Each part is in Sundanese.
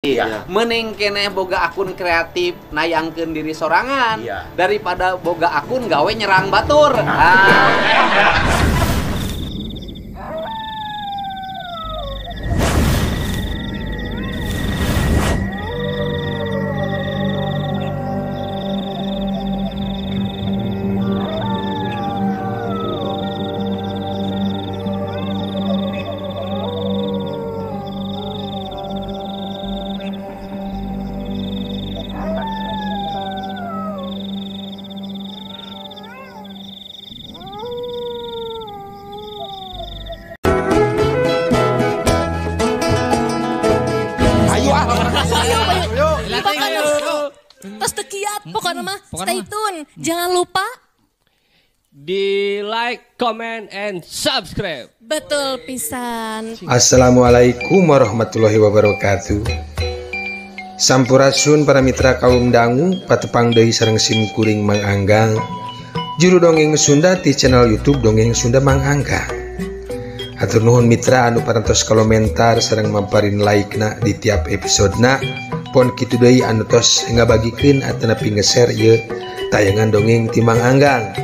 Iya. Mending keneh boga akun kreatif nayangkeun diri sorangan, iya, daripada boga akun gawe nyerang batur. Ah. Pokoknya mah stay tune. Jangan lupa di like, comment, and subscribe. Betul pisan. Assalamualaikum warahmatullahi wabarakatuh. Sampurasun para mitra kaum dangu, patepang deui sareng sim kuring Mang Anggang. Juru dongeng Sunda di channel YouTube Dongeng Sunda Mang Anggang. Hatur nuhun mitra anu parantos komentar sareng mamparin like-na di tiap episodena. Pon kitu deui anu tos ngabagikeun atanapi nge-share ieu tayangan dongeng ti Mang Anggang.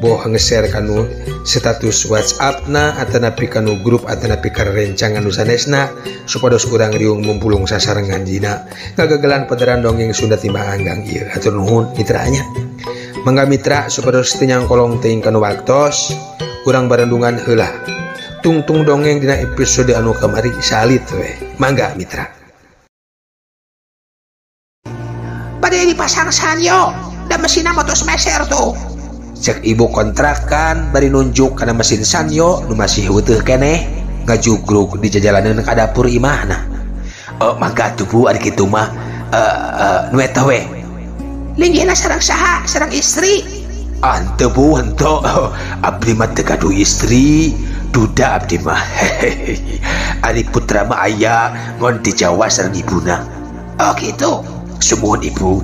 Boh nge-share kanu status WhatsApp na atanapi kanu grup atanapi karencangan nu sanesna supados urang riung mumpulung sasarengan dina ngagagelan padaran dongeng Sunda ti Mang Anggang ieu. Hatur nuhun mitranya. Mangga mitra supados teu nyangkolong teuing kanu waktos urang barendungan heula. Tungtung dongeng dina episode anu kamari salit we. Mangga mitra. Bade dipasang sanyo dan mesinna motos meser tuh. Cek ibu kontrakan bari nunjuk kana mesin sanyo nu masih heuteuh keneh ngajugrug di jajalaneun ka dapur imahna. Mangga atuh Bu ari kitu mah nu eta we. Linggihna sareng saha? Sareng istri. Ah henteu Bu henteu. Abdi mah teu gaduh istri, duda abdi mah. Ari putra mah aya ngon di Jawa sareng ibuna. Oh gitu. Sumuhun ibu,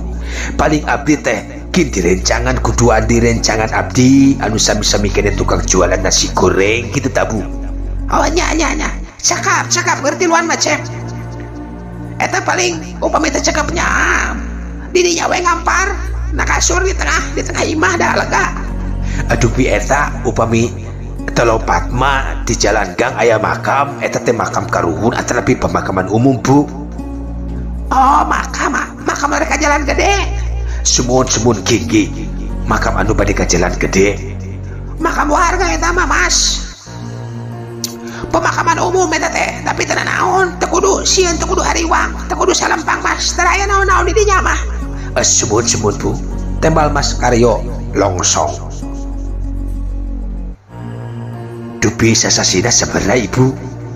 paling abdi teh kin direncangan kuduan direncangan abdi anu sami-sami kene tukang jualan nasi goreng gitu tabu. Oh nya nya nya, cakap cakap ngerti luan mah cep. Eta paling upami teh cakapnya didinya we ngampar na kasur di tengah imah dah lega. Aduh bi eta upami telopat mah di jalan gang aya makam eta teh makam karuhun atanapi pemakaman umum Bu. Oh makam makam mereka jalan gede. Sumun-sumun ginggi makam anu bade ka jalan gede. Makam warga eta mah Mas. Pemakaman umum eta teh, tapi teu naon, teu kudu sieun, teu kudu hariwang, teu kudu salempang Mas. Teu aya naon-naon di dinya mah. Sumun-sumun Bu. Tembal Mas Karyo longsong. Dupi sasasina sabaraha Ibu?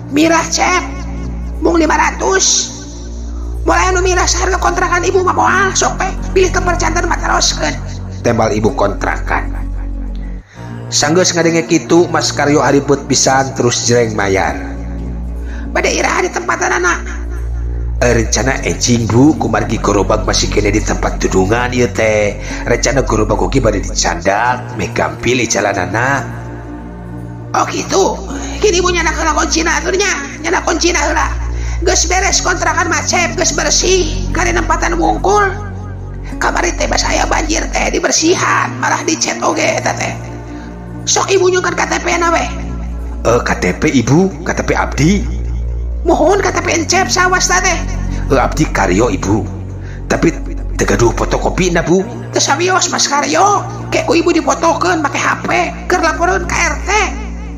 Mirah cep. Mung 500. Mulai anu mirah seharga kontrakan ibu mah moal sok pe pilih kepercantan mah teroskeun. Tembal ibu kontrakan. Sanggeus ngadenge kitu Mas Karyo haribut pisan terus jreng mayar. Bade iraha di tempatanana. Rencana enjing Bu kumargi gerobak masih kene di tempat tudungan ieu teh. Rencana gerobak oge bade dicandak meh gampil jalanana. Oh gitu. Kini ibu nyana heula kuncina atuh nya. Nyana kuncina heula. Geus beres kontrakan macep, geus bersih, kari nempatan wungkul. Kamari teh basa aya banjir teh dibersihan, malah dicet oge eta teh. Sok ibu nyungkeun KTP na we. KTP ibu, KTP abdi. Mohon KTP encep sawasta teh. Abdi Karyo ibu. Tapi teu gaduh fotokopi na Bu. Teu sawios Mas Karyo, ke ku ibu dipotokeun make HP, keur laporeun ka RT.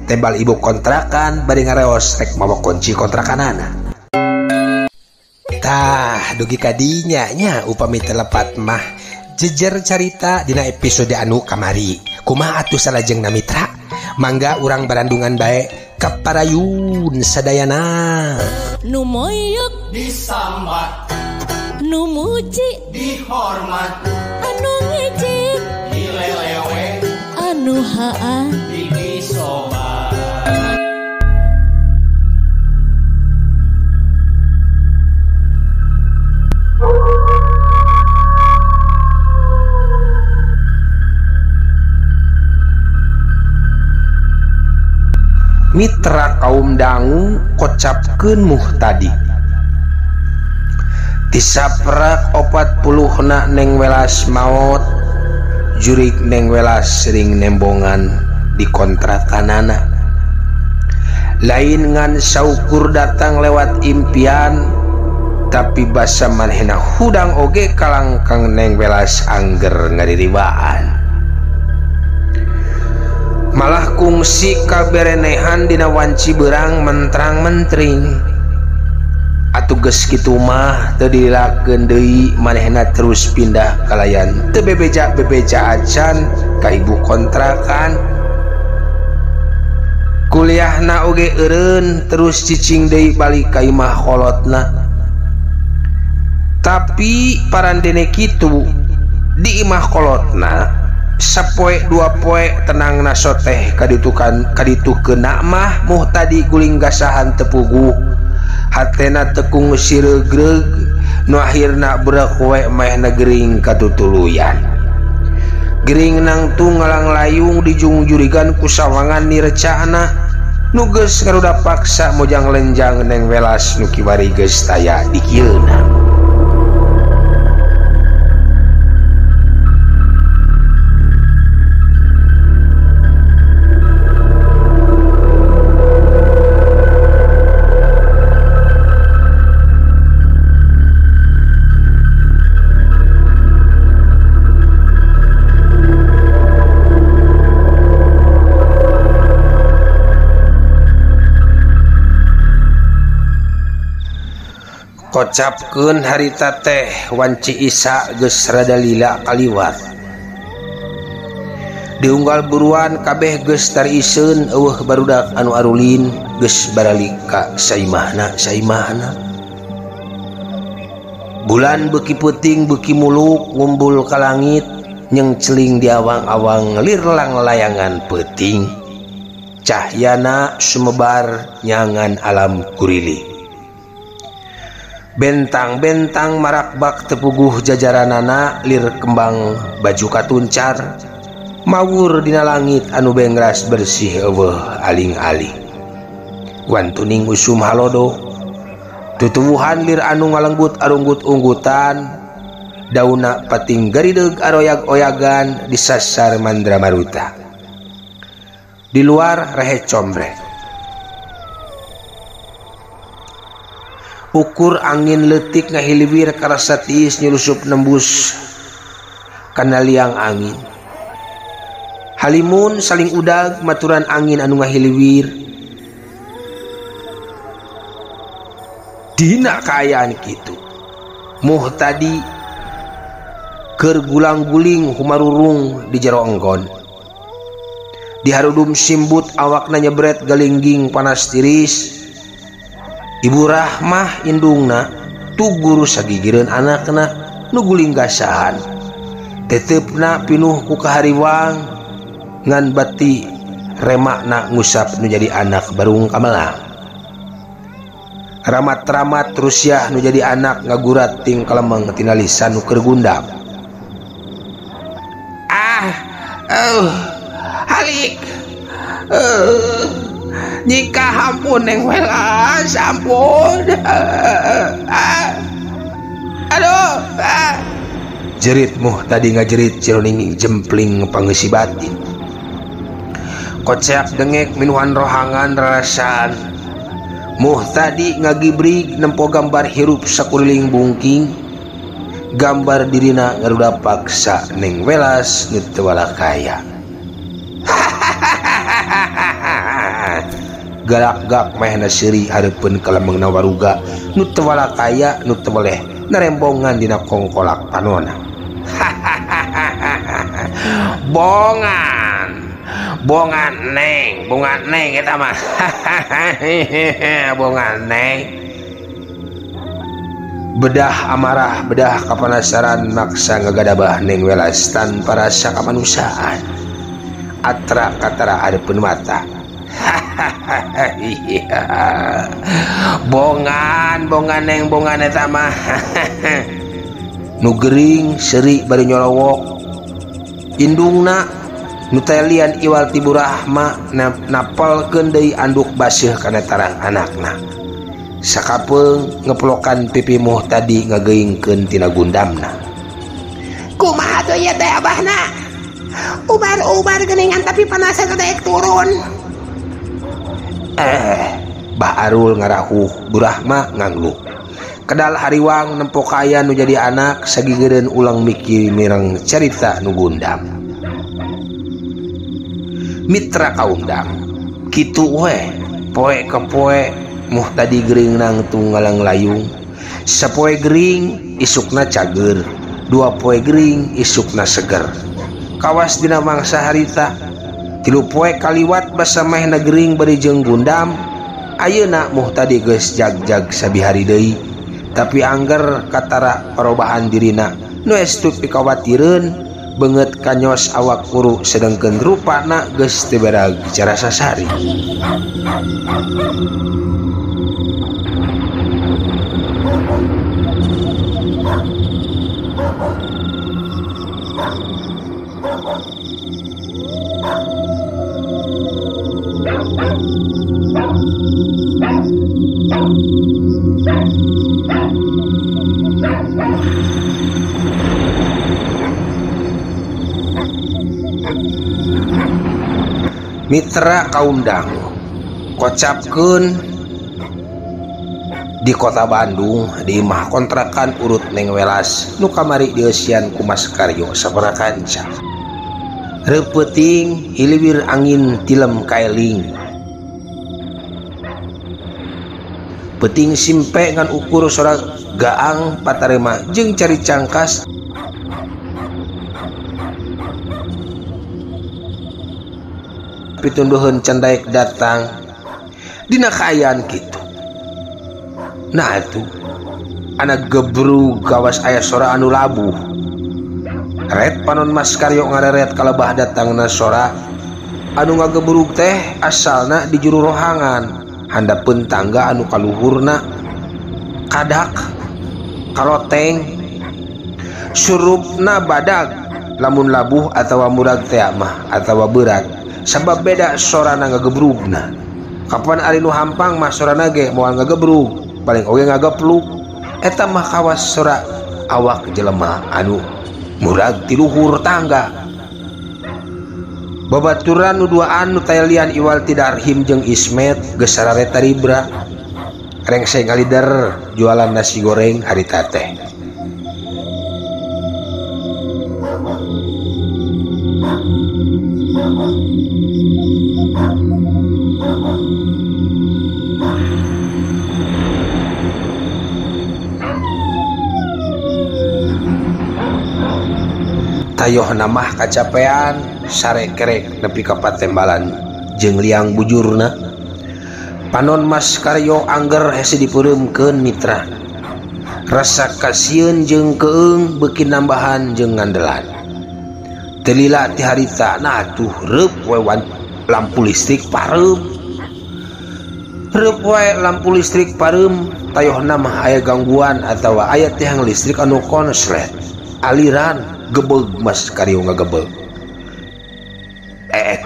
Tembal ibu kontrakan bari ngareos rek mawa kunci kontrakanana. Tah dugi kadinya nya upami telepat mah jejer carita dina episode anu kamari. Kumaha atuh salajengna mitra? Mangga urang barandungan bae kaparayun sadayana. Nu moyok disambat, nu muji dihormat, anu ngejek dilelewe, anu haa disobat. Mitra kaum dangu kocapkeun muhtadi. Tisaprak 40na Neng Welas maot jurik Neng Welas sering nembongan di kontrakanana. Lain ngan saukur datang lewat impian tapi basa manehna hudang oge kalangkang Neng Welas angger ngaririwaan. Malah kungsi kaberenehan dina wanci berang mentrang-mentring. Atuh geus kitu mah teu dilakeun deui manehna terus pindah kalayan teu bebeja-bebeja acan ka ibu kontrakan. Kuliahna oge eureun terus cicing deui balik ka imah kolotna. Tapi parandene kitu di imah kolotna sapoe dua poe tenangna soteh kaditukan kaditukeuna mah muhtadi guling gasahan tepuguh. Hatena tekung siregreg nu akhirna beurek we mehna gering katutuluyan. Gering nangtung ngalang layung dijungjurigan ku sawangan nirecana nu geus ngaruda paksa mojang lenjang Neng Welas nu kiwari geus taya di kieuna. Kocapkeun harita teh wanci Isa geus rada lila kaliwat. Diunggal buruan kabeh geus tariiseun eueuh barudak anu arulin geus baralik ka saimahna saimahna. Bulan beuki peuting beuki muluk ngumbul ka langit nyengceling di awang-awang lirlang layangan peuting. Cahyana sumebar nyangan alam kurili. Bentang-bentang marakbak tepuguh jajaranana lir kembang baju katuncar mawur dina langit anu bengras bersih eueuh aling-aling. Wantuning usum halodo tutuwuhan lir anu ngalenggut arunggut-unggutan dauna pating garideug aroyag-oyagan disasar mandra maruta. Di luar rehe combrek. Ukur angin leutik ngahiliwir karasa tiis nyelusup nembus kana liang angin. Halimun saling udag maturan angin anu ngahiliwir. Dina kaayaan kitu muhtadi keur gulang-guling humarurung di jero enggon. Di harudum simbut awakna nyebret galingging panas tiris. Ibu Rahmah indungna tugur sagigireun anakna nu guling gasahan. Tetepna pinuh ku kahariwang ngan bati remakna ngusap nu jadi anak barung kamelang. Ramat-ramat rusiah nu jadi anak ngagurat ting kalemeng tina lisan nu keur gundam. Halik. Nyikah ampun Neng Welas, ampun. Aduh. Jerit muhtadi ngajerit jeroning jempling pangeusi batin. Koceak dengek minuhan rohangan rarasaan. Muhtadi ngagibrig nempo gambar hirup sakuliling bungking. Gambar dirina ngaruda paksa Neng Welas nu teu walakaya. Galak-gak mehna seuri hareupeun kalemengna waruga nu teu walakaya nu teu weleh narembongan dina kongkolak panona. Bongan bongan neng eta mah. Bongan neng. Bedah amarah bedah kapanasaran maksa ngagadabah Neng Welas tanpa rasa kamanusiaan. Atra katara hareupeun mata. Bongan bongan neng bongan eta mah. Nu gering seuri bari nyolowok. Indungna nu telian iwal ti Burahma napalkeun deui anduk baseuh kana tarang anakna. Sakapeung ngeplokan pipi Muhtadi ngageingkeun tina gundamna. Kumaha tuh ieu teh abahna? Ubar-ubar geuningan tapi panasna teh daek turun. Bah Arul ngarahuh, Burahma ngangluh. Kedal hariwang nempo kaya nu jadi anak sagigireun ulang mikir mireng carita nu gundam. Mitra kaundang, kitu we poe ke poe Muhtadi gering nangtung ngalang layung. Sapoe gering isukna cager, dua poe gering isukna seger. Kawas dina mangsa harita, tilu poe kaliwat basa mehna gering bari jeung gundam. Ayeuna Muhtadi geus jag-jag sabihari deui, tapi angger katara perubahan dirina nu estu pikawatireun beungeut kanyos awak kuru sedengkeun rupana geus teu berag carasa sari. Mitra kaundang kocapkeun di kota Bandung di imah kontrakan urut Neng Welas nu kamari dieusian ku Mas Karyo sabaraha kanca. Reupeting hiliwir angin tilem kaeling. Peuting simpe ngan ukur sora gaang patarema jeung cari cangkas pitunduheun candaek datang dina kaayaan kitu. Nah atuh anak gebrug kawas aya sora anu labuh. Ret panon Mas Karyo ngareret kalebah datangna sora anu ngagebrug teh asalna di juru rohangan handapeun tangga anu kaluhurna kadak kaloteng surupna badag lamun labuh atawa murag teh mah atawa berat sabab beda sorana ngagebrugna. Kapan ari nu hampang mah sorana ge moal ngagebrug paling oge ngagepluk. Eta mah kawas sora awak jelema anu murag ti luhur tangga. Babaturan nu duaan nu tayalian iwal ti Darhim jeung Ismet geus sarareta ribra. Rengse ngalider jualan nasi goreng harita teh. Tayoh namah kacapean sare kerek nepi ka patembalan jeung liang bujurna. Panon Mas Karyo angger hese dipeureumkeun mitra. Rasa kasieun jeung keung beuki nambahan jeung ngandelan. Teu lila ti harita nah atuh reup we lampu listrik pareum. Reup we lampu listrik pareum tayohna mah aya gangguan atawa aya tiang listrik anu konslet. Aliran gebeg Mas Karyo ngagebeg.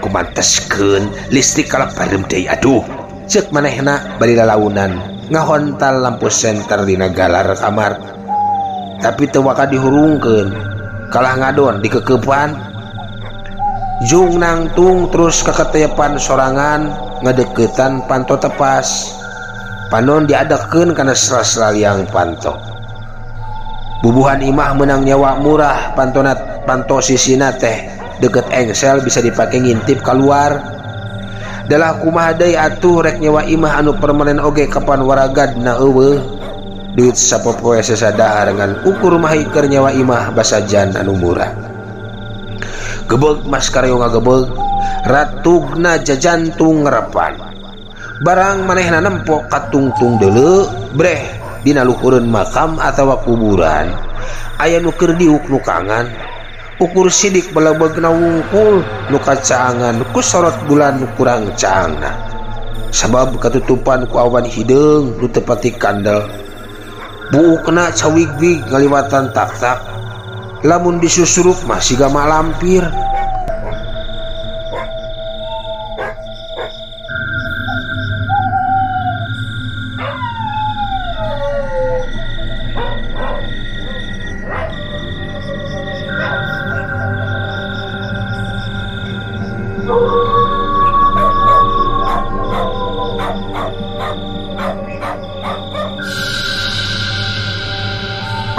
Kumanteskeun listrik kalap pareum deui aduh. Ceuk manehna bari lalaunan ngahontal lampu senter dina galar kamar. Tapi teu waka dihurungkeun, kalah ngadon dikekepan. Jung nangtung terus kaketepan sorangan ngadeukeutan panto tepas. Panon diadekeun kana sela-sela liang panto. Bubuhan imah menang nyawa murah pantonat panto sisina teh deket engsel bisa dipake ngintip keluar. Dalah kumaha deui atuh rek nyewa imah anu permanen oge kapan waragadna eueuh. Duit sapopoe sasadahar ngan ukur mah keur nyewa imah basajan anu murah. Gebeg Mas Karyo ngagebeg, ratugna jajantung ngerepan. Barang manehna nempo katungtung deuleu breh dina luhureun makam atawa kuburan. Aya nu keur diuk nu kangan. Ukur sidik balebegna wungkul nu kacaangan ku sorot bulan nu kurang caangna. Sabab katutupan ku awan hideung nu teu pati kandel. Buukna cawigwig ngaliwatan tak-tak. Lamun disusurup mah siga malampir.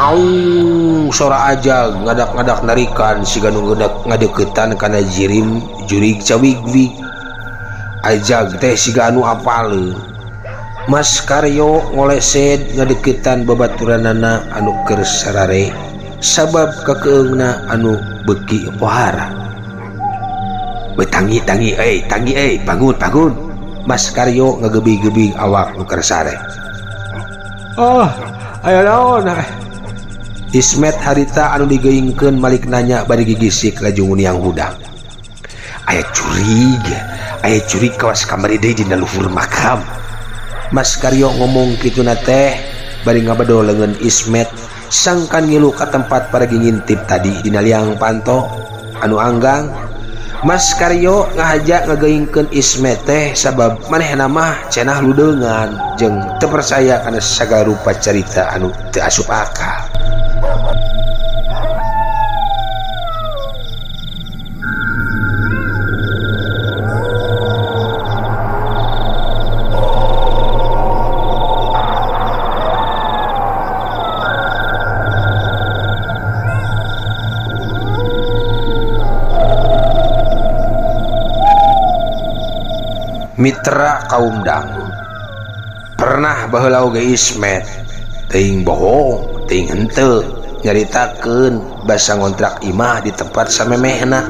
Aung sora aja ngadak-ngadak narikan siga nu ngadeukeutan kana jirim jurig cawigwig. Ajag teh siga anu apaleun. Mas Karyo ngolesed ngadeukeutan babaturanana anu keur sarare sabab kakeungna anu beuki pohara. We tangi tangi euy tangi euy bangun bangun. Mas Karyo ngagebi-gebing awak nu keur sare. Oh, aya naon? Ismet harita anu digeungkeun malik nanya bari gigisik laju nguniang hudang. Aya jurig kawas kamari deui dina luhur makam. Mas Karyo ngomong kituna teh bari ngabedol leungeun Ismet sangkan ngilu ka tempat paragi ngintip tadi dina liang panto anu anggang. Mas Karyo ngahaja ngageungkeun Ismet teh sabab manehna mah cenah ludeungan jeung teu percaya kana sagala rupa carita anu teu asup akal. Mitra kaum dangu pernah baheula oge Ismet teuing bohong teuing henteu nyaritakeun basa ngontrak imah di tempat samemehna.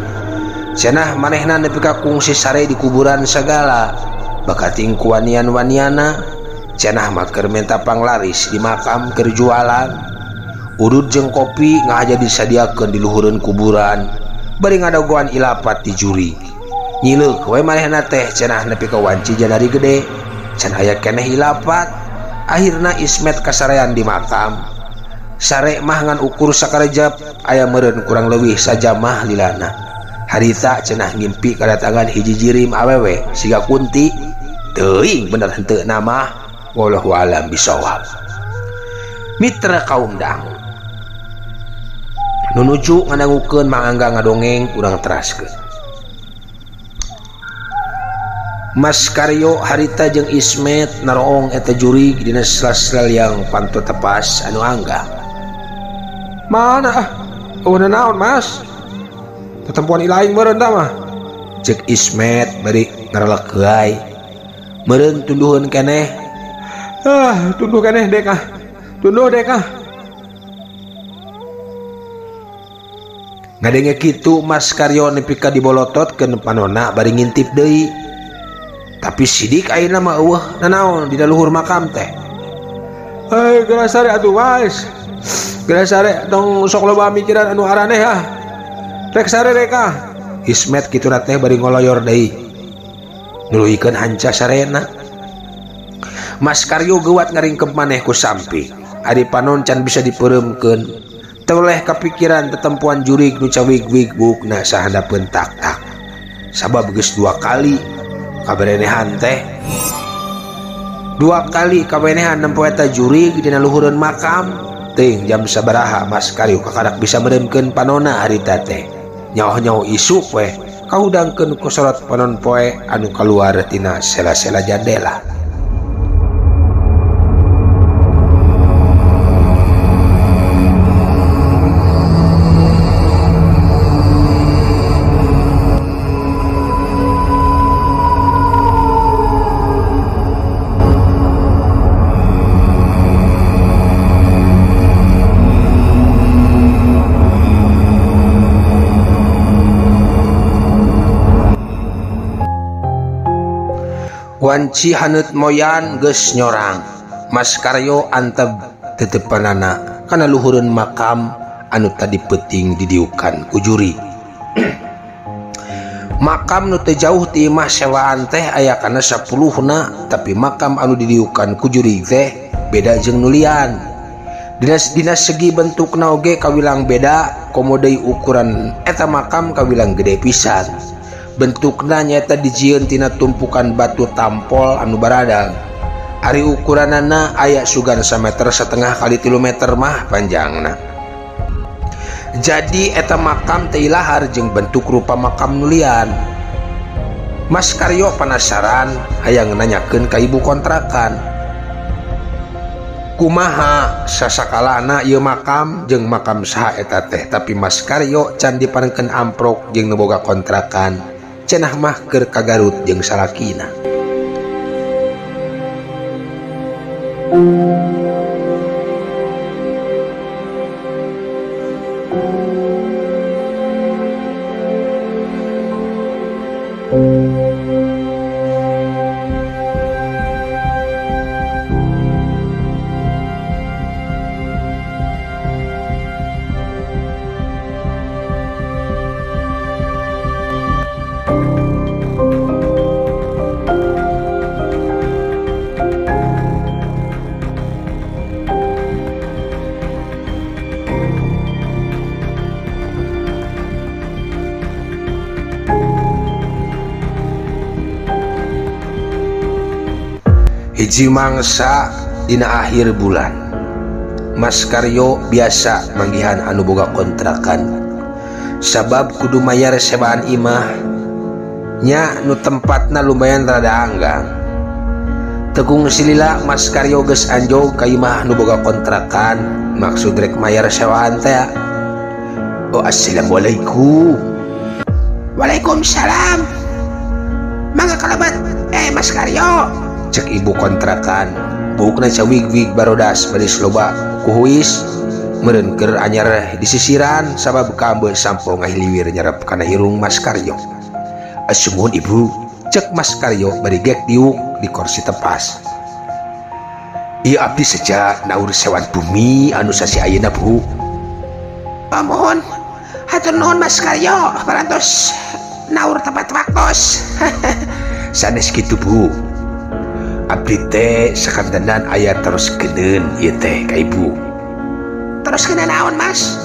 Cenah manehna nepi ka kungsi sare di kuburan sagala bakating kuanian-waniana. Cenah mah keur menta panglaris di makam keur jualan. Udud jeung kopi ngahaja disadiakeun di luhureun kuburan bari ngadagoan ilapat di juri. Nyileuk we manehna teh cenah nepi ka wanci janari gede can aya keneh ilapat. Akhirna Ismet kasarean di makam. Sare mah ngan ukur sakarejap aya meureun kurang leuwih sajamah lilana. Harita cenah ngimpi kadatangan hiji jirim awewe siga kunti. Teuing bener henteu nama wallahu alam bisawab. Mitra kaum dangu nunuju ngadangukeun Mang Angga ngadongeng urang teraskeun. Mas Karyo harita jeung Ismet naroong eta jurig dina sela-sela liang panto tepas anu angga. Mana ah? Eueuh naon Mas? Tetempuan ilaing meureun tah mah. Ceuk Ismet bari ngarelek heai. Meureun tunduheun keneh. Ah, tunduh keneh dek ah. Tunduh dek ah. Ngadenge kitu Mas Karyo nepi ka dibolototkeun panona bari ngintip deui. Tapi sidik ayeuna mah eueuh nanaon dina luhur makam teh. Heuy geura sare atuh Mas. Geura sare tong sok loba mikiran anu araneh ah. Rek sare rek ah. Ismet kitu teh bari ngoloyor deui. Nuluykeun hanca sarena. Mas Karyo geuwat ngaringkep maneh ku sampi. Ari panon can bisa dipeureumkeun. Teu leh kapikiran tetempuan jurig nu cawig-wig buukna sahandapeun tak-tak. Sabab geus dua kali kaberenehan teh. Dua kali kabenehan nempo eta jurig dina luhureun makam. Teuing jam sabaraha Mas Karyo kakarak bisa mereumkeun panona harita teh. Nyaoh-nyaoh isuk weh kahudangkeun ku sorot panon poe anu kaluar tina sela-sela jandela. Wanci haneut moyan geus nyorang. Mas Karyo anteb tetepanana kana luhureun makam anu tadi peuting didiukan ku juri. Makam nu teu jauh ti imah sewaan teh aya kana 10-na, tapi makam anu didiukan ku juri teh beda jeung nu lian. Dina segi bentukna oge kawilang beda, komo deui ukuran eta makam kawilang gede pisan. Bentukna nyaeta dijieun tina tumpukan batu tampol anu baradang. Ari ukuranana aya sugan sameter setengah kali 3 meter mah panjangna. Jadi eta makam teh ilahar jeung bentuk rupa makam nu lian. Mas Karyo penasaran hayang nanyakeun ka ibu kontrakan. Kumaha sasakalana ieu makam jeung makam saha eta teh, tapi Mas Karyo can diparengkeun amprok jeung nu boga kontrakan cenah mah keur ka Garut jeung salakina. Hiji mangsa dina akhir bulan, Mas Karyo biasa manggihan anu boga kontrakan sabab kudu mayar sewaan imah nya nu tempatna lumayan rada anggang. Tegung silila Mas Karyo geus anjog ka imah nu boga kontrakan maksud rek mayar sewaan teh. Oh, assalamualaikum. Waalaikumsalam. Mangga kalabat Mas Karyo, cek ibu kontrakan. Buukna cawig-wig barodas baris loba kuhuis meureun keur anyar disisiran sabab kaambeun sampo ngahiliwir nyerep kana irung Mas Karyo. Sumuhun ibu, cek Mas Karyo bari gek diuk di kursi tepas. Ieu abdi seja naur sewan bumi anu sasi ayeuna bu. Pamohon hatur nuhun Mas Karyo parantos naur tepat waktos. Sanes kitu bu, abdi teh sakantenan aya terus keuneun ieu teh ka ibu. Terus keuneun naon Mas?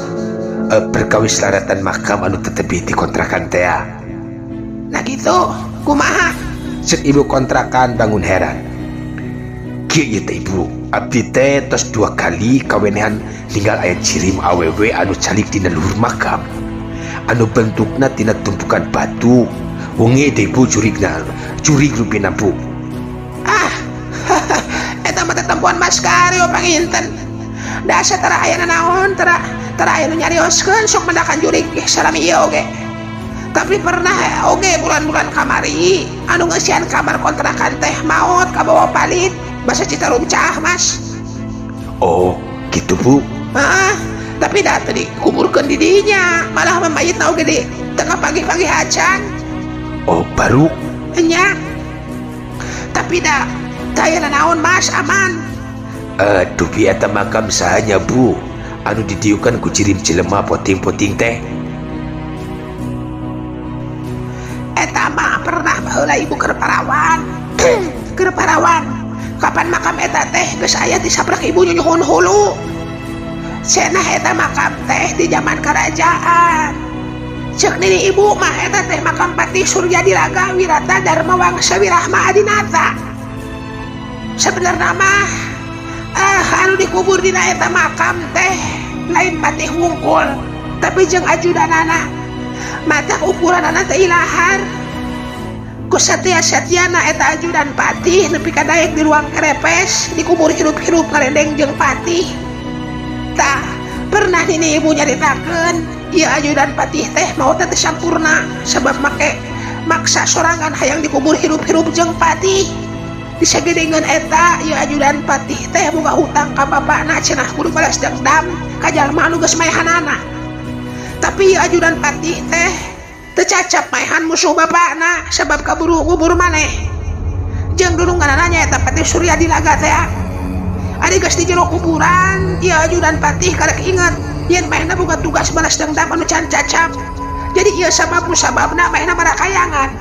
Perkawis laratan makam anu tetebi di kontrakan teh. Nah gitu, kumaha? Cek ibu kontrakan bangun heran. Kieu ieu teh ibu, abdi teh tos 2 kali kawenehan ninggal aya cirim awewe anu calik dina luhur makam. Anu bentukna tina tumpukan batu. Wengi teh ibu curigna, curig rupina bu. Eta mah tetempuan Mas Karyo panginten. Dasa tara aya nanaon, tara aya nu nyarioskeun sok mendakan jurig salami ieu oge. Tapi pernah oge bulan-bulan kamari anu ngeusian kamar kontrakan teh maot kabawa palit basa Citarum caah Mas. Oh, gitu bu. Heeh, tapi da teu dikuburkeun di dinya, malah mamayitna oge di tengah pagi-pagi acan. Oh, baru nya. Tapi da taya naon Mas, aman. Dupi eta makam sahanya bu, anu didiukan ku cirim jelema poting-poting teh. Eta mah pernah baheula ibu keur parawan. Keur parawan. Kapan makam eta teh geus aya disaprak ibu nyuhun hulu. Cenah eta makam teh di zaman kerajaan. Cek nini ibu mah eta teh makam Patih Surya Dilaga Wirata Dharma Wangsa Wirahma Adinata. Sebenarnya mah anu dikubur dina eta makam teh lain patih wungkul, tapi jeung ajudanana. Mata ukuranana teh ilahar. Ku satia-satiana eta ajudan patih nepi ka daek di ruang kerepes dikubur hirup-hirup ngalendeng jeung patih. Tah, pernah nini ibu nyaritakeun ieu ajudan patih teh maotna teh sampurna sebab make maksa sorangan hayang dikubur hirup-hirup jeung patih. Disagedengeun eta ieu ajudan patih teh boga hutang ka bapakna cenah kudu balas dendam ka jalma anu geus maehanana. Tapi ieu ajudan patih teh teu cacap maehan musuh bapakna sebab kaburu ngubur maneh. Jeung dulunganana nya eta Patih Surya Dilaga teh. Ari geus di jero kuburan ieu ajudan patih karek inget yen manehna boga tugas balas dendam anu can cacap. Jadi ieu sabab musababna manehna marakayangan.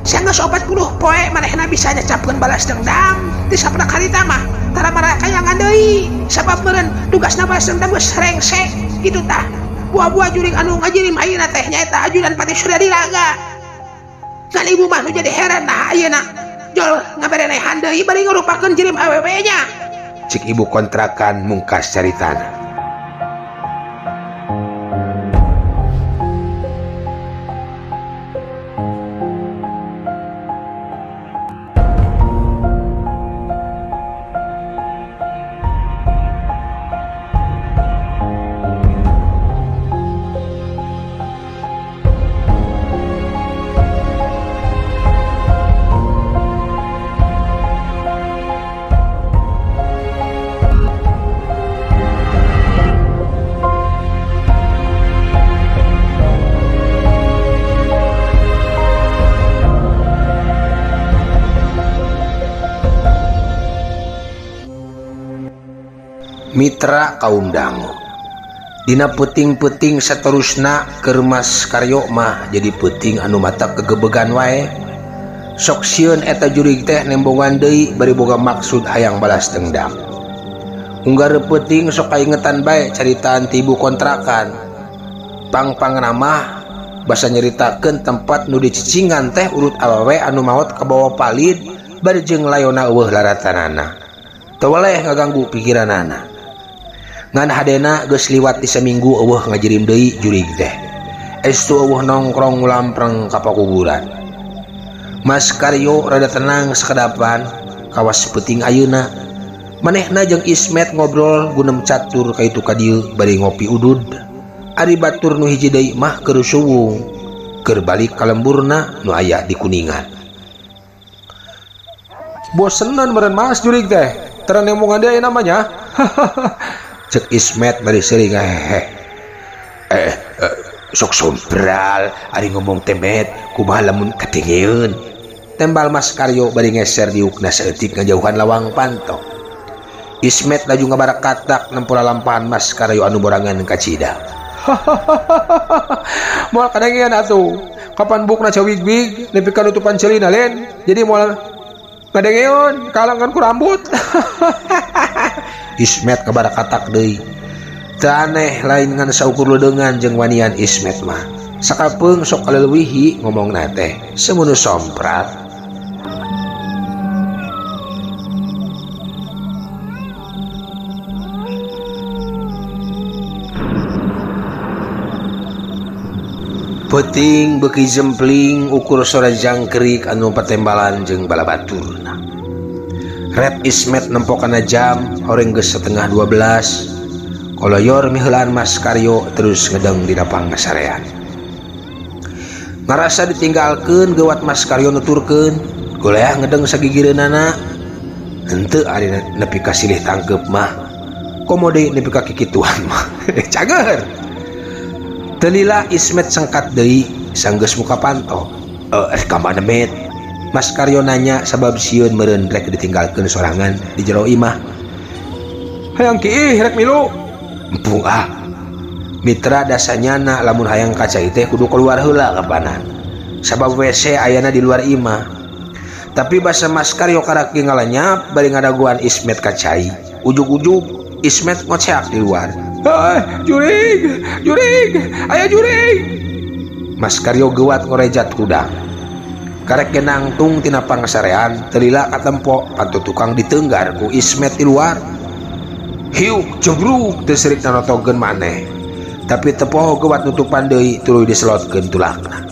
Sanggeus 40 poe manehna bisa nyacapkeun balas dendam di saprak harita mah tara marakayangan deui sabab meureun tugasna balas dendam geus rengse kitu tah. Buah-buah juring anu ngajirim ayeuna teh nyaeta ajudan Patih Surya Dilaga. Ngan ibu mah nu jadi heran nah ayeuna jol ngaberenehan deui bari ngarupakeun jirim awewe nya. Cek ibu kontrakan mungkas caritana. Mitra kaum dangu. Dina peuting-peuting saterusna keur Mas Karyo mah jadi peuting anu mata kegebegan wae. Sok sieun eta jurig teh nembongan deui bari boga maksud hayang balas dendam. Unggar peuting sok kaingetan bae caritaan ti ibu kontrakan. Pang-pang mah basa nyeritakeun tempat nu dicicingan teh urut awewe anu maot kabawa palid bari jeung layona eueuh laratanana. Teu weleh ngaganggu pikiranana. Ngan hadena geus liwat di seminggu eueuh ngajirim deui jurig teh. Estu eueuh nongkrong lampreng ka pakuburan. Mas Karyo rada tenang sakedapan kawas peuting ayeuna. Manehna jeung Ismet ngobrol gunem catur ka itu ka dieu bari ngopi udud. Ari batur nu hiji deui mah keur suwung, keur balik ka lemburna nu aya di Kuningan. Bosenan meureun Mas jurig teh, teu nemungan deui namanya. Cek Ismet bari seuri ngahehe. Sok sombral ari ngomong teh met, kumaha lamun kadengeun. Tembal Mas Karyo bari ngeser diukna saeutik ngajauhan lawang panto. Ismet laju ngabarakatak nempo lalampahan Mas Karyo anu borangan kacida. Moal kadengean atuh. Kapan bukna cawig-wig nepi ka nutupan celina len. Jadi moal kadengeun kalangan ku rambut. Ismet kabarakatak deui. Teu aneh lain ngan saukur leudeungan jeung wanian Ismet mah. Sakapeung sok kaleuwihi ngomongna teh seumunu somprat. Peuting beuki jempling ukur sora jangkrik anu patembalan jeung balabaturna. Red Ismet nempo kana jam horeng geus 11:30. Koloyor miheulaan Mas Karyo terus ngedeng dina pangasarean. Ngarasa ditinggalkeun geuwat Mas Karyo nuturkeun, goleah ngedeng sagigireunana. Henteu ari nepi ka silih tangkeup mah. Komo deui nepi ka kikituan mah. Cager. Telila Ismet sengkat deui sanggeus muka panto. Ka mana met? Mas Karyo nanya sabab sieun meureun rek ditinggalkeun sorangan di jero imah. Hayang kiih rek milu. Empung ah. Mitra dasanyana lamun hayang ka cai teh kudu keluar heula kapanan. Sabab WC ayana di luar imah. Tapi basa Mas Karyo karak ngalanyap bari ngadaguan Ismet ka cai. Ujug-ujug Ismet ngoceak di luar. Jurig, jurig, aya jurig. Mas Karyo geuwat ngorejat kudang. Karek genangtung tina pangasarean telila katempo pantu tukang ditenggar ku Ismet di luar. Hiuk jebruk teu seurik nanotogeun maneh. Tapi teu poho geuwat nutupan deui tuluy diselotkeun tulakna.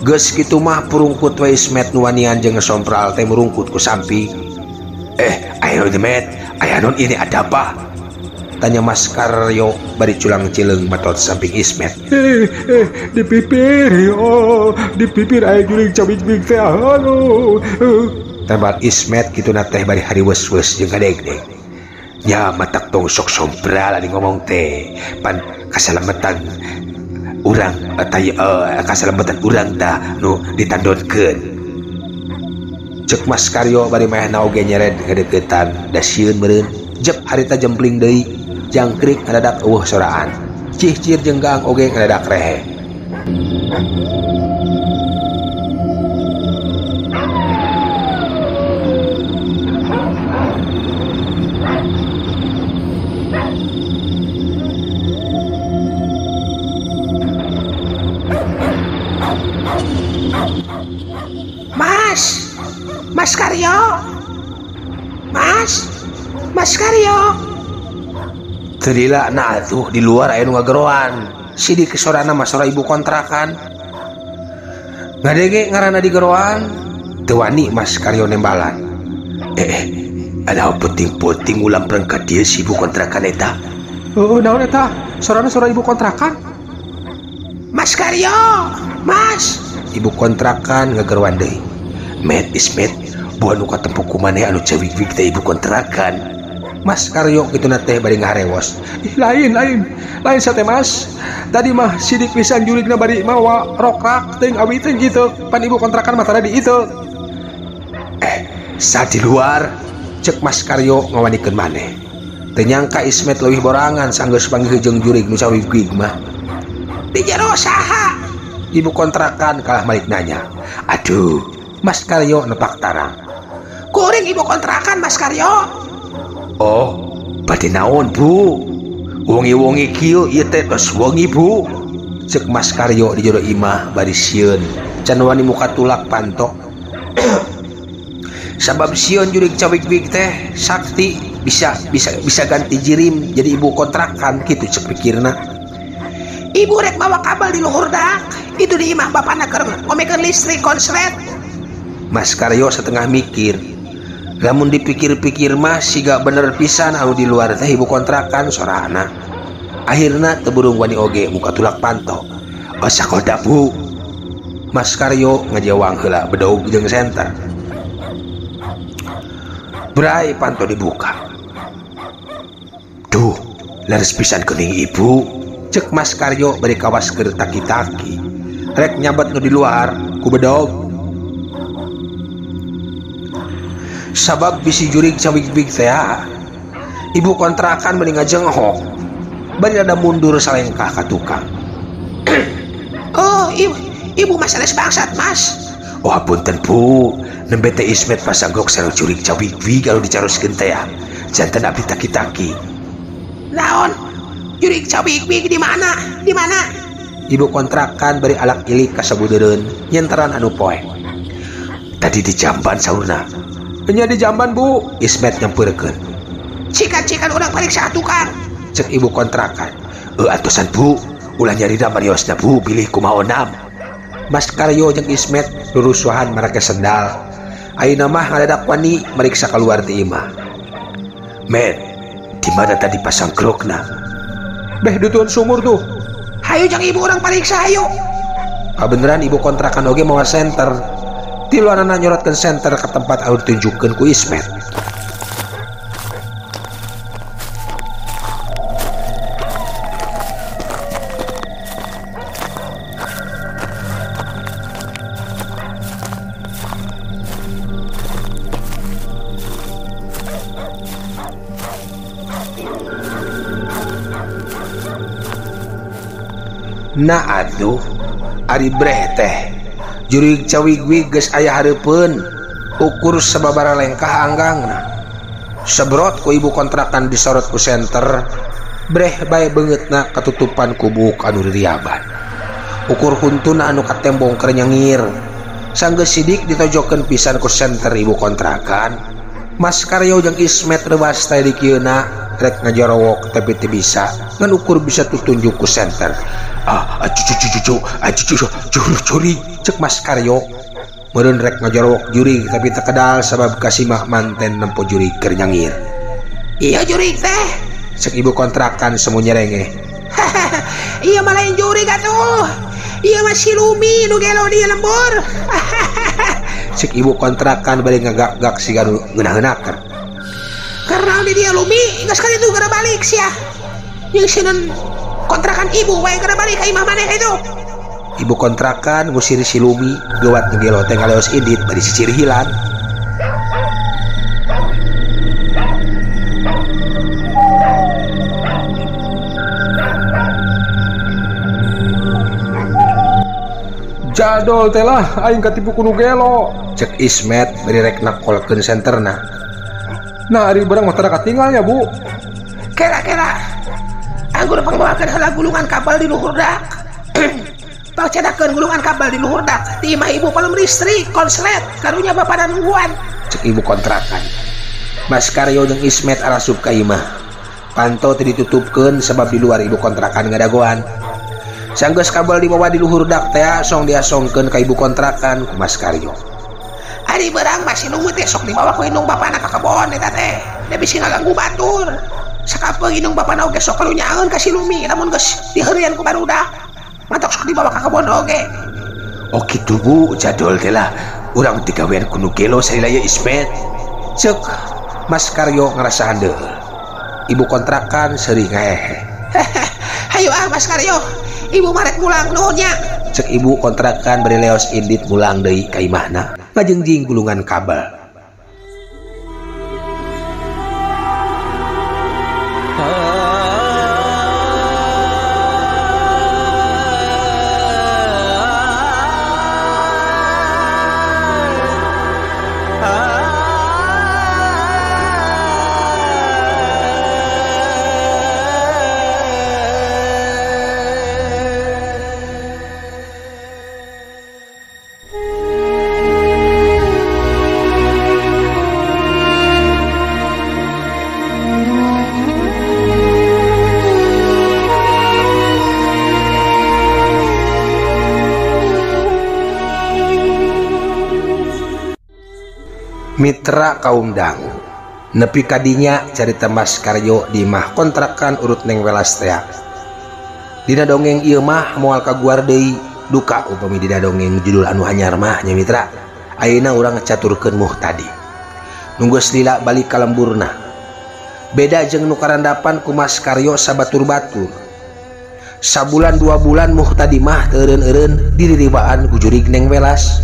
Geus kitu mah purungkut we Ismet nu wanian jeung sompral teh murungkut ku samping. Ayo Met, aya non ini ada apa? Tanya Mas Karyo bari culang cileung matot samping Ismet. Di pipir, oh, di pipir aya jurig cawig-wig teh halo. Tembal Ismet kituna teh bari hariweus-weus jeung kadegdeg. Nya matak tong sok sompral ari ngomong teh, pan kasalamatan urang kasalamatan urang tah nu ditandonkeun. Cek Mas Karyo bari maehna oge nyered ngadeukeutan da sieun meureun. Jep harita jempling deui, jangkrik ngadadak eueuh soraan. Cihcir jeung gaang oge ngadadak rehe. Mas, Mas Karyo, Mas, Mas Karyo. Telila nah tuh di luar aya nu ngageroan. Sidik sorana mah sora ibu kontrakan. Ngadenge ngaranna di geroan, teu wani Mas Karyo nembalan. Ada penting-penting ulam ka dieu si ibu kontrakan eta. Naon eta? Sorana sora ibu kontrakan? Mas Karyo, Mas. Ibu kontrakan ngageroan deui. Met Ismet, buah nu katempo ku maneh anu cewig-wig teh ibu kontrakan. Mas Karyo kituna teh bari ngaharewos. Ih, lain sate Mas. Tadi mah sidik pisan jurigna bari mawa rokrak teuing awi teh gitu. Pan ibu kontrakan mah tara di itu. Sa di luar. Cek Mas Karyo ngawanikeun maneh. Teu nyangka Ismet leuwih borangan sanggeus panggih jeung jurig nu cawigwig mah. Di jero saha? Ibu kontrakan kalah malik nanya. Aduh, Mas Karyo nepak tarang. Kuring ibu kontrakan Mas Karyo. Oh, bade naon Bu? Wengi-wengi kieu ieu teh tos wengi Bu. Cek Mas Karyo di jero imah bari sieun. Can wani muka tulak panto. Sabab sieun jurig cawigwig teh sakti bisa bisa bisa ganti jirim jadi ibu kontrakan gitu cek pikirna. Ibu rek bawa kabel di luhur dak. Itu di imah bapana keur ngomekeun listrik konslet. Mas Karyo setengah mikir. Lamun dipikir-pikir mah siga bener pisan anu di luar teh ibu kontrakan sorana. Akhirna teu burung wani oge muka tulak panto. Oh sakoda Bu. Mas Karyo ngajewang heula bedog jeung senter. Brai panto dibuka. Duh, leres pisan geuning ibu. Cek Mas Karyo bari kawas keur taki-taki. Rek nyabat nu di luar ku bedog. Sabab bisi jurig cawigwig teh. Ibu kontrakan mending ngajenghok. Bari rada mundur salengkah ka tukang. Oh, ibu mas sanes bangsat, Mas. Oh punten Bu, nembe teh Ismet pasanggok sareng jurig cawigwig anu dicaroskeun teh. Janten abdi taki-taki. Naon? Jurig cawigwig di mana? Di mana? Ibu kontrakan bari alak ilik ka sabudeureun nyenteran anu poek. Tadi di jamban saurna. Nya di jamban Bu, Ismet nyampeurkeun. Cikan-cikan urang pariksa tukang. Cek ibu kontrakan. Atusan Bu, ulah nyarita mariosna Bu, bilih kumaha onam. Mas Karyo jeung Ismet rurusuhan marake sendal. Ayeuna mah ngadadak wani mariksa keluar ti imah. Men, di mana tadi pasang krokna? Beh dutuan sumur tuh. Hayu jeung ibu urang pariksa hayu. Kabeneran ibu kontrakan oge mawa senter. Tiluanana nyorotkeun senter ke tempat anu ditunjukkeun ku Ismet. Nah atuh ari breh teh jurig cawigwig geus aya hareupeun ukur sababara lengkah anggangna. Sebrot ku ibu kontrakan disorot ku senter breh bae beungeutna katutupan ku buuk anu ririaban. Ukur huntuna anu katembong keur nyengir. Sanggeus sidik ditojokeun pisan ku senter ibu kontrakan. Mas Karyo jeung Ismet reuwas teh dikieuna rek ngajorowok tapi teu bisa ngan ukur bisa tutunjuk ku senter. Ah, cucu cucu cucu curi cek Mas Karyo. Meureun rek ngajorowok jurig tapi teu kedal sabab kasimah manten nempo jurig keur nyangir. Iya jurig teh, cek ibu kontrakan semu nyerengeh. Iya mah lain jurig atuh. Iya mah si Lumi nu gelo di lembur. Cek ibu kontrakan bari ngagak-gak siga nu ngeunah-ngeunakeun. Karena di dia Lumi geus kali itu gara balik sia. Jeung sieun kontrakan ibu wae gara balik ka imah maneh itu. Ibu kontrakan ngusir si Lumi geuwat nu gelo teh ngaleos indit bari sicir hilang. Jadol teh lah aing katipu ku nu gelo. Cek Ismet bari rek nakolkeun senterna. Nah ari barang mah tara katinggal ya Bu. Kira-kira anggur pangbawakeun heula gulungan kabel di luhur dak. Pangcedakeun gulungan kabel di luhur dak. Ti imah ibu palem listrik konslet karunya bapana nungguan. Cek ibu kontrakan. Mas Karyo jeung Ismet arasup ka imah. Panto teu ditutupkeun sebab di luar ibu kontrakan ngadagoan. Sanggeus kabel dibawa di luhur dak teh song diasongkeun ka ibu kontrakan ku Mas Karyo. Ari berang masih nunggu teh sok dibawa ku indung bapana ka kebon eta teh. Da bisi ngaganggu batur. Sakapeung indung bapana oge sok kalunyaeun ka si Lumi lamun geus diheureuyan ku barudak. Matak sok dibawa ka kebon oge. Oh kitu Bu, jadol teh lah. Urang digawean ku nu gelo salila ieu Ismet. Cek Mas Karyo ngarasa handeueul. Ibu kontrakan seuri ngahehe. Hayu ah Mas Karyo, ibu marek mulang nuhun nya. Cek ibu kontrakan bari leos indit mulang deui ka imahna ngajengjing gulungan kabel. Mitra kaum dangu nepi kadinya carita Mas Karyo di imah kontrakan urut Neng Welas tea. Dina dongeng ieu mah moal kaguar deui duka upami dina dongeng judul anu anyar mah nya mitra. Ayeuna urang caturkeun Muhtadi. Nu geus lila balik ka lemburna. Beda jeung nu karandapan ku Mas Karyo sabatur-batur. Sabulan dua bulan Muhtadi mah teu eureun-eureun diririwaan ku jurig Neng Welas.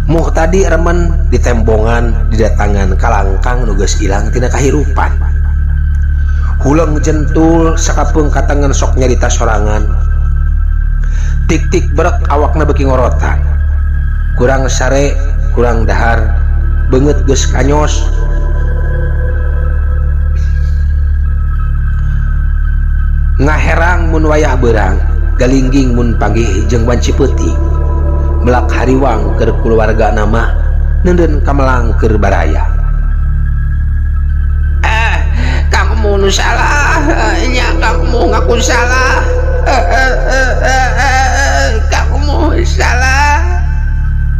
Muhtadi remen ditembongan didatangan kalangkang nu geus ilang tina kahirupan. Huleng jentul sakapeung katangan sok nyarita sorangan. Tik-tik berek awakna beuki ngorotan. Kurang sare, kurang dahar, beungeut geus kanyos. Ngaherang mun wayah beurang, galingging mun panggih jeung wanci peuting. Melak hariwang keur keluarga nama neundeun kamelang keur baraya. Kamu nu salah, nya kamu ngaku salah. Kamu salah.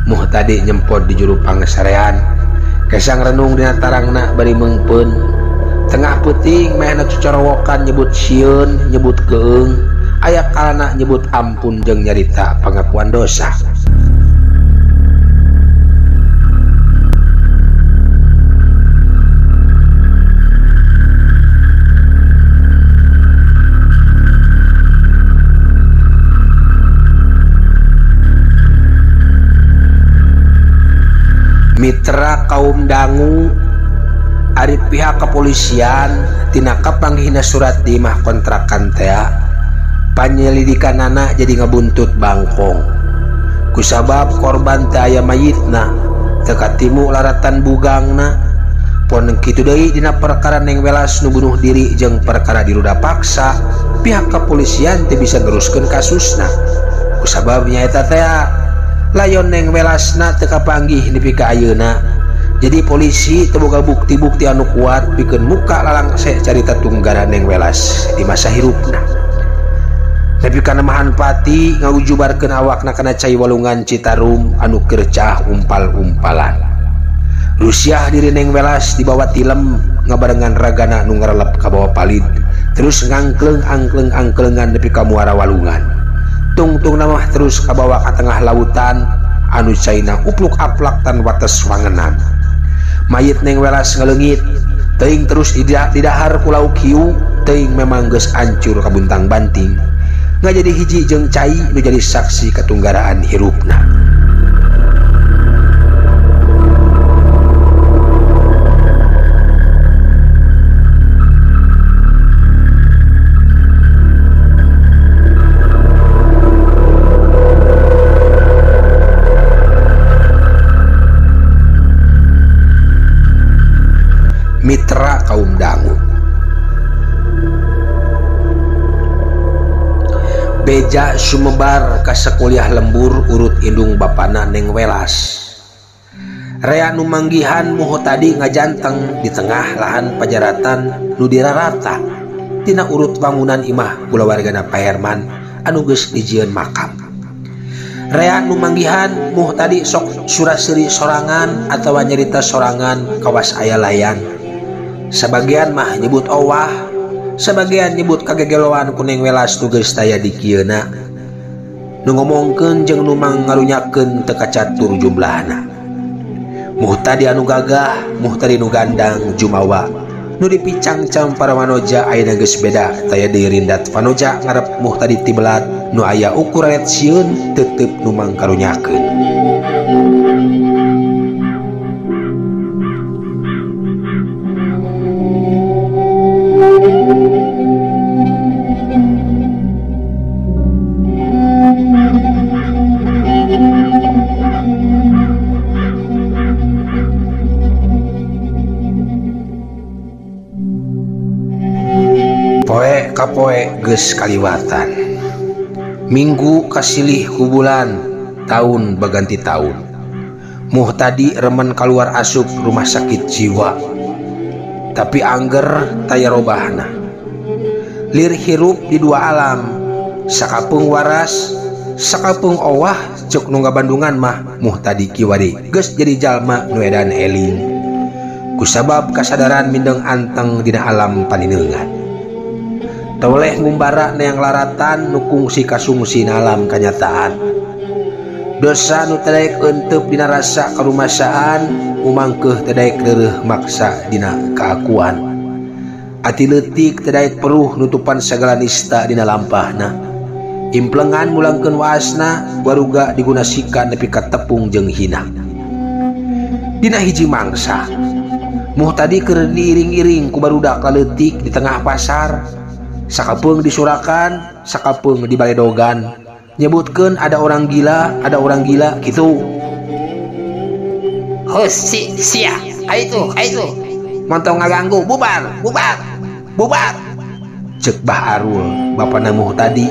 Muhtadi nyempot di juru pangasarean. Kesang renung dina tarangna bari meungpeun. Tengah peuting mehna cocorowokan nyebut sieun, nyebut keung. Aya kalana nyebut ampun jeung nyarita pangakuan dosa. Mitra kaum dangu ari pihak kepolisian tina kapanggihna surat di imah kontrakan tea panyelidikanana jadi ngabuntut bangkong kusabab korban teu aya mayitna teu katimu laratan bugangna pon kitu deui dina perkara Neng Welas nu bunuh diri jeung perkara diruda paksa pihak kepolisian teu bisa neruskeun kasusna kusabab nyaeta tea layon Neng Welasna teu kapanggih nepi ka ayeuna. Jadi polisi teu boga bukti-bukti anu kuat pikeun muka lalangse carita tunggara Neng Welas di masa hirupna. Nepi ka nemahan pati ngaujubarkeun awakna kana cai walungan Citarum anu keur caah umpal-umpalan. Rusiah diri Neng Welas dibawa tilem ngabarengan ragana nu ngarelep ka bawa palid terus ngangkleung angkleng-angklengan nepi ka muara walungan. Tungtung namah terus kabawa ka tengah lautan anu caina upluk aplak tan wates wangenan. Mayit Neng Welas ngaleungit teuing terus didahar ku lauk hiu teuing memang geus ancur kabuntang banting ngajadi hiji jeung cai nu jadi saksi katunggaraan hirupna. Mitra kaum dangu beja sumebar ka sakuliah lembur urut indung bapana Neng Welas. Rea nu manggihan Muhtadi ngajanteng di tengah lahan pajaratan nu dirarata tina urut bangunan imah kulawargana Pak Herman anu geus dijieun makam. Rea nu manggihan Muhtadi sok suraseri sorangan atawa nyarita sorangan kawas aya layan. Sabagian mah nyebut owah, sabagian nyebut kagegeloan ku Neng Welas nu geus taya di kieuna. Nu ngomongkeun jeung nu mangarunyakeun teu kacatur jumlahna. Muhtadi anu gagah, Muhtadi nu gandang jumawa, nu dipicangcam para manoja ayeuna geus beda taya deui rindat panoja ngarep Muhtadi tibelat nu aya ukuran sieun tetep nu mangkarunyakeun. Poe kapoe geus kaliwatan. Minggu kasilih ku bulan, taun baganti taun. Muhtadi remen kaluar asup rumah sakit jiwa. Tapi angger taya robahna. Lir hirup di dua alam, sakapeung waras, Sakapeung owah ceuk nu ngabandungan mah Muhtadi kiwari geus jadi jalma nu edan eling. Kusabab kasadaran mindeng anteng dina alam panineungan. Toleh ngumbara neang laratan nu kungsi kasungsi na alam kanyataan. Dosa nu teu daek euteup dina rasa karumasaan, umangkeuh teu daek reureuh maksa dina kaakuan. Ati leutik teu daek peruh nutupan sagala nista dina lampahna. Implengan mulangkeun waasna, waruga digunasikan nepi ka tepung jeung hina. Dina hiji mangsa, Muhtadi keur diiring-iring ku barudak laleutik di tengah pasar. Sakapeung disurakan, sakapeung dibaledogan. Nyebutkeun ada orang gila gitu. Hos si sia, itu. Montong ngaganggu, bubar, bubar, bubar. Cek Bah Arul, bapana Muhtadi.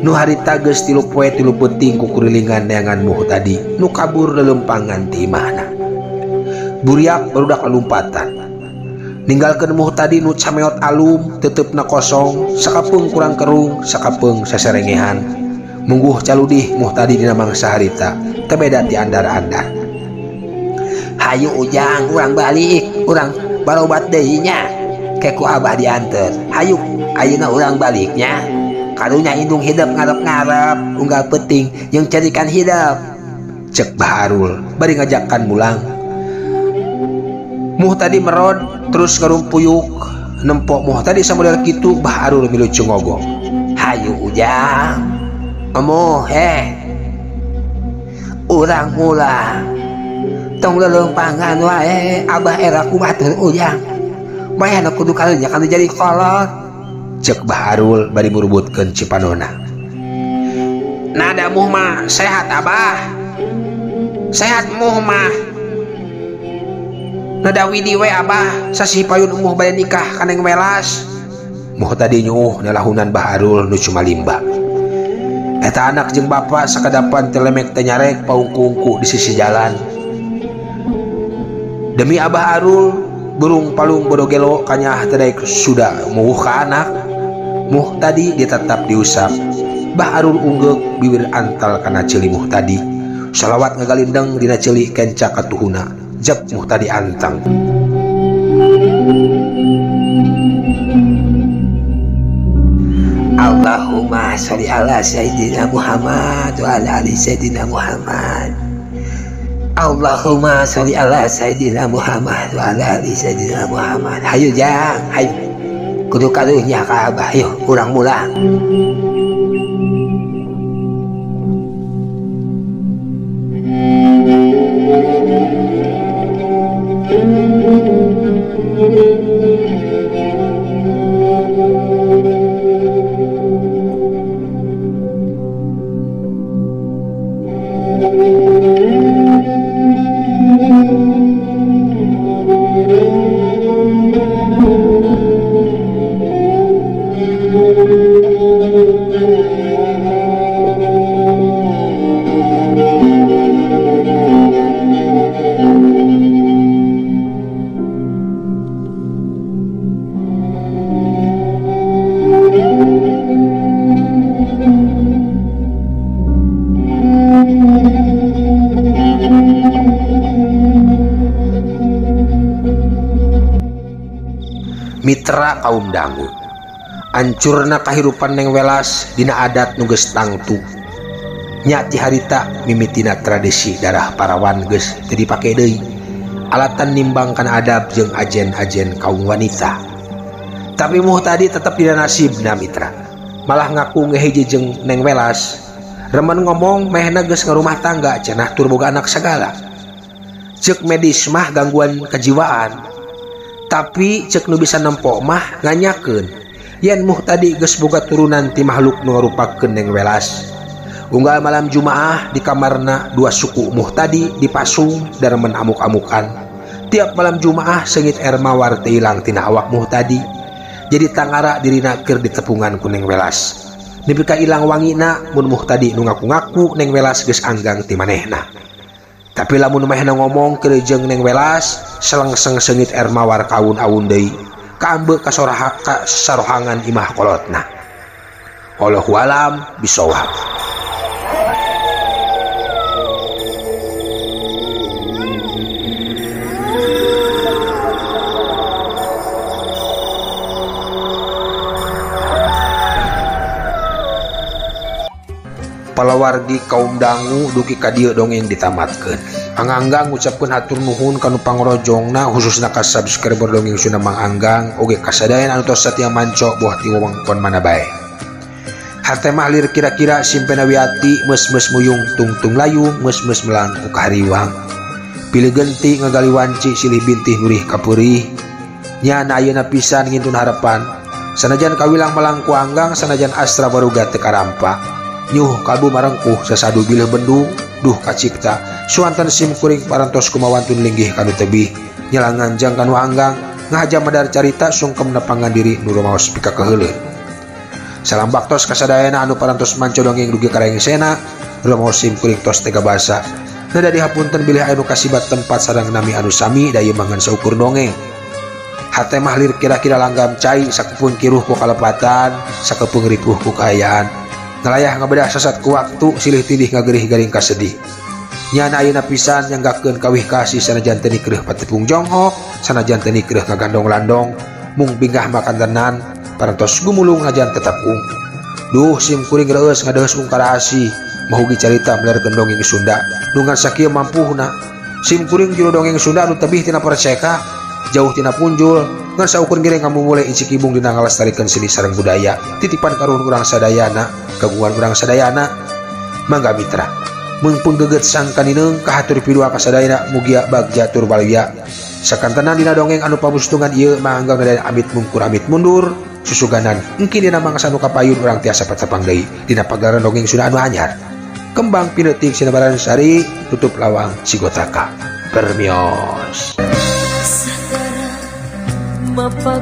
Nu harita geus 3 poe 3 peuting kukurilingan neangan Muhtadi, nu kabur lelempangan ti imahna. Buriak barudak lalumpatan. Ninggalkeun Muhtadi nu cameot alum, teuteup-na kosong, sakapeung kurang kerung, sakapeung sasarengehan. Mungguh caludih Muhtadi dina mangsa harita, teu beda ti andar-andar. Hayu ujang, urang balik, urang barobat deui nya. Ke ku abah dianter. Hayu, ayeuna urang baliknya. Karunya indung hidup ngarep-ngarep, unggal peuting jeung cerikan hidup. Cek Bah Arul bari ngajakan mulang. Muhtadi merod terus ngarumpuyuk nempok Muhtadi samodel kitu Bah Arul milu cungogong. Hayu ujang, emo he, urang mulang, tong lelempangan wae abah era ku batur ujang. Bayana kudu karunya kanu jadi kolot. Cek Bah Arul bari murubutkeun cipanona. Nada muh mah sehat abah, sehat muh mah. Nada widi we abah, sasih payun umuh bade nikah ka Neng Welas. Muhtadi nyuuh nalahunan Bah Arul nu cumalimba. Eta anak jeung bapa sakadapan teu lemek teu nyarek paungku-ungku di sisi jalan. Demi Abah Arul burung palung bodogelo kanyah teu daek suda muwuh ka anak. Muhtadi ditetap diusap. Bah Arul unggeuk bibir antal kana ceuli Muhtadi. Salawat ngagalindeng dina ceuli kenca katuhuna. Jep Muhtadi anteng. Allahumma sholli ala sayyidina Muhammad wa ala ali sayyidina Muhammad. Allahumma sholli ala sayyidina Muhammad wa ala ali sayyidina Muhammad. Hayu jang, hayu. Kudu karunya ka abah, yuk urang mulang. Mitra kaum dangu ancurna kahirupan Neng Welas dina adat nu geus tangtu nya ti harita mimitina tradisi darah parawan geus teu dipake deui alatan nimbang kana adab jeung ajen-ajen kaum wanita. Tapi Muhtadi tetep dina nasibna mitra, malah ngaku ngehiji jeung Neng Welas. Remen ngomong mehna geus ngarumah tangga cenah tur boga anak sagala. Ceuk medis mah gangguan kejiwaan, tapi cek nu bisa nempok mah nganyakeun yen Muhtadi geus boga turunan ti makhluk nu ngarupakeun Neng Welas. Unggal malam Jumaah di kamarna dua suku Muhtadi dipasung darmen amuk-amukan. Tiap malam Jumaah seungit air mawar teu ilang tina awak Muhtadi. Jadi tangara dirina keur ditepungan ku Neng Welas. Nepi ka ilang wangina mun Muhtadi nu ngaku-ngaku Neng Welas geus anggang ti manehna. Tapi lamun manehna ngomong keur jeung Neng Welas, selengseng seungit air mawar kaun-aun deui. Kaambe ka sarohangan imah kolotna. Allahu alam bisawab. palawargi kaum dangu dugi ka dieu dongeng ditamatkeun. Anganggang ngucapkeun hatur nuhun kanu pangrojongna khususna ka subscriber dongeng Sunda Mang Anggang oge kasadayana anu tos satia manco boh ti wewengkon mana bae. Hate mah lir kira-kira simpena wiati meus-meus muyung tungtung layung meus-meus melang ku kahariwang. Pilih genti ngagali wanci silih bintih nurih kapeurih. Nyana ayeuna pisan ngintun harapan. Sanajan kawilang melang ku Anggang sanajan astra baruga teu karampa. Nyuh kalbu marengkuh sasadu bilih bendung duh kacipta suanten sim kuring parantos kumawantun linggih kanu tebih nyelangan jang kanu Anggang ngahaja medar carita sungkem nepangan diri nu rumaos pika keheuleun. Salam baktos kasadayana anu parantos manco dongeng dugi karengsena rumaos sim kuring tos tega basa. Nada dihapunten bilih anu kasibat tempat sareng nami anu sami da ieu mangan saukur dongeng. Hate mah lir kira-kira langgam cai sakepeung kiruh ku kalepatan sakepeung ripuh ku kaayaan. Ngalayah ngabedah sasat ku waktu silih tidih ngagerih garing kasedih. Nyana ayeuna pisan nyanggakeun kawih kasih sanajan teu nikreuh patepung jonghok sanajan teu nikreuh ngagandong landong mung bingah makantenan parantos gumulung najan tetap ung. Duh sim kuring reueus ngadeheus ungkara asih mahugi carita melerkeun dongeng Sunda nu ngan sakieu mampuhna. Sim kuring juru dongeng Sunda anu tebih tina perceka jauh tina punjul ngan saukur ngiring ngamumule incikibung dina ngalestarikeun seni sareng budaya titipan karuhun urang sadayana kagungan urang sadayana. Mangga mitra meungpeung geget sangkanineung kahatur pidua kasadayana mugia bagja tur balya sakantenan dina dongeng anu pamustungan ieu Mang Anggang nadayan amit mungkur amit mundur susuganan engki dina mangsa nu kapayun urang tiasa patepang deui dina pagelaran dongeng Sunda anu anyar. Kembang pinetik sinabaran sari tutup lawang sigotaka permios. Mapak